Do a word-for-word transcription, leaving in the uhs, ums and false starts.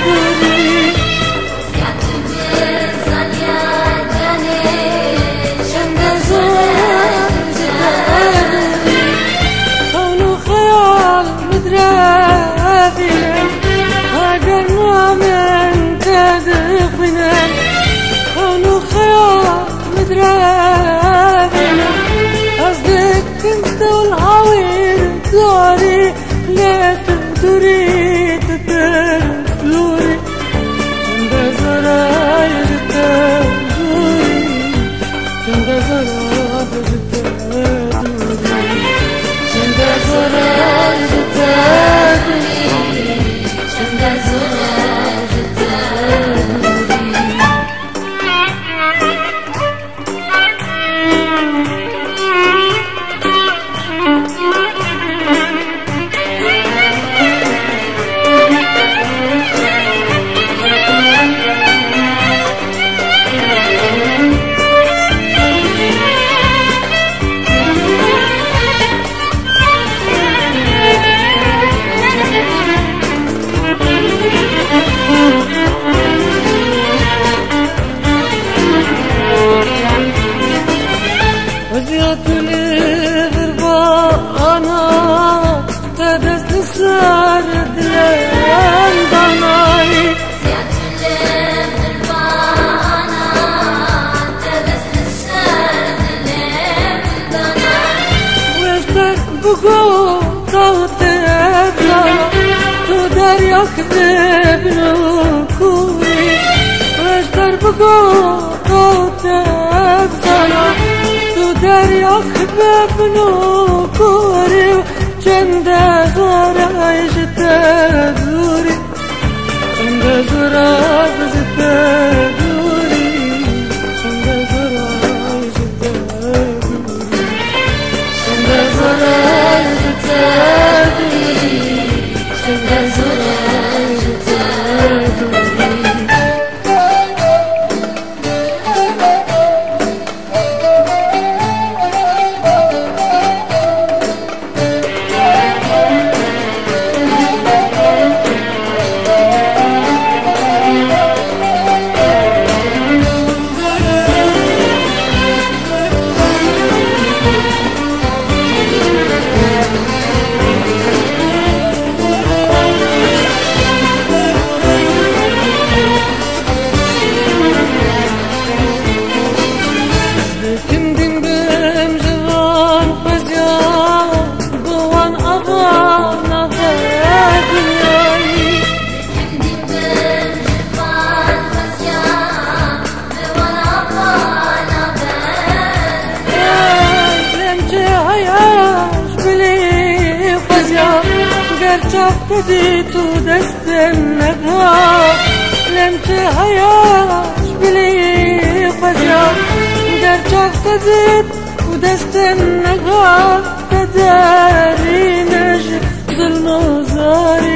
dûrî. Çende zor ji te dûrî. Xewn û xeyal min direvînin, heger namên te dixwînin. Xewn û xeyal min direvînin, ez dikim te û li hawîr darî. Lê tu dûrî, tu pir dûrî. Çende zor e ji te dûrî, çende zor e ji te dûrî. Çende zor e ji te dûrî, çende zor e ji te dûrî. Xwezîya tu li vir ba ana, te dest li ser dilên danayî. Wê ji te bigota û te bizana, tu derya kibe bin û kurî. Wê ji te bigota û te bizana, tu derya kibe bin û kurî. Çende zor e ji te dûrî. Çende zor e ji te dûrî, çende zor e ji te dûrî, çende zor e ji te dûrî, çende zor e ji te dûrî. Dikim dîn bim ji van xweziya, bi wan ava nave dinyayî. Dikim dîn bim ji van xweziya, bi wan ava nave. Ey, lêm çi heye ji bilî xweziya, ger çav te dît û dest Destên nega, lêm çi heye ji bilî xweziya, ger çav te dît û destên nega, te derîne ji zulm û zarî.